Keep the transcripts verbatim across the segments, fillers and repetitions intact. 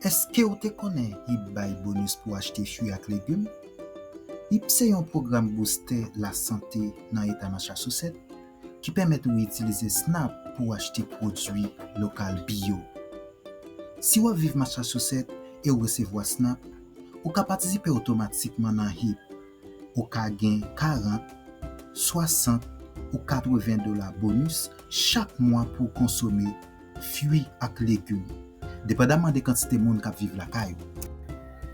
Èske w te konnen HEAP bay bonis pou w achte fwi ak legim? HEAP se yon pwogram boustè lasante nan eta Massachusetts ki pèmèt ou itilize SNAP pou w achte pwodui lokal biyo. Si w ap viv Massachusetts e w resevwa SNAP, ou ka patisipe otomatikman nan HEAP. Ou ka gen karant, swasant ou katreven dola bonis chak mwa pou w konsome fwi ak legim, depandaman de kantite moun k ap viv lakay ou.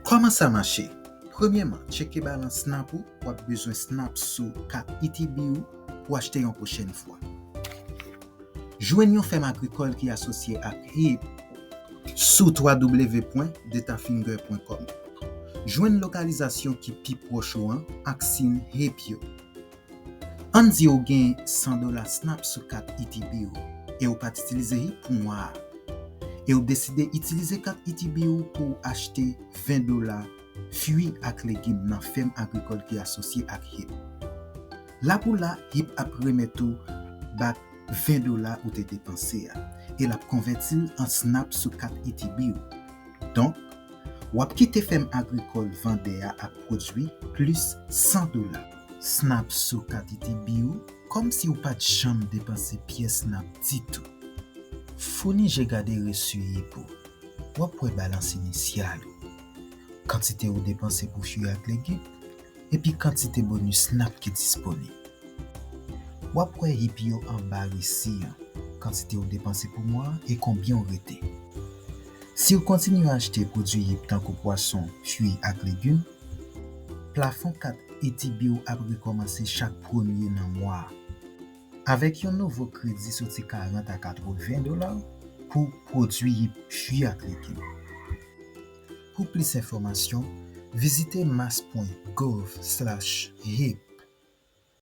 Kòman sa mache? Premyèman, tcheke balans SNAP ou. W ap bezwen SNAP sou kat E T B ou pou achte yon pwochèn fwa. Jwenn yon fèm agrikòl ki asosye ak HEAP sou w w w pwen datafinger pwen kòm. Jwenn lokalizasyon ki pi pwòch ou an ak siy HEAP yo. Ann di w gen san dola SNAP sou kat E T B ou e w pa t itilize HEAP pou mwa a. E w deside itilize kat E T B ou pou w achte ven dola fwi ak legim nan fèm agrikòl ki asosye ak HEAP. La pou la, HEAP ap remèt ou bak ven dola ou te depanse a, e l ap konvèti l an SNAP sou kat E T B ou. Donk, w ap kite fèm agrikòl vandè a ak pwodui plis san dola. SNAP sou kat E T B ou, kòmsi w pa t janm depanse pyès SNAP ditou. Founi je gade resi HEAP ou. W ap wè balans inisyal ou, kantite ou depanse pou fwi ak legim, epi kantite bonis SNAP ki disponib. W ap wè HEAP yo anba resi an, kantite ou depanse pou mwa a e konbyen w rete. Si w kontinye achte pwodui HEAP tankou pwason, fwi ak legim, plafon kat E T B ou ap rekòmanse chak premye nan mwa a, avèk yon nouvo kredi soti karant a katreven dola pou pwodui HEAP fwi ak legim. Pou plis enfòmasyon, vizite mass pwen gov slash HEAP.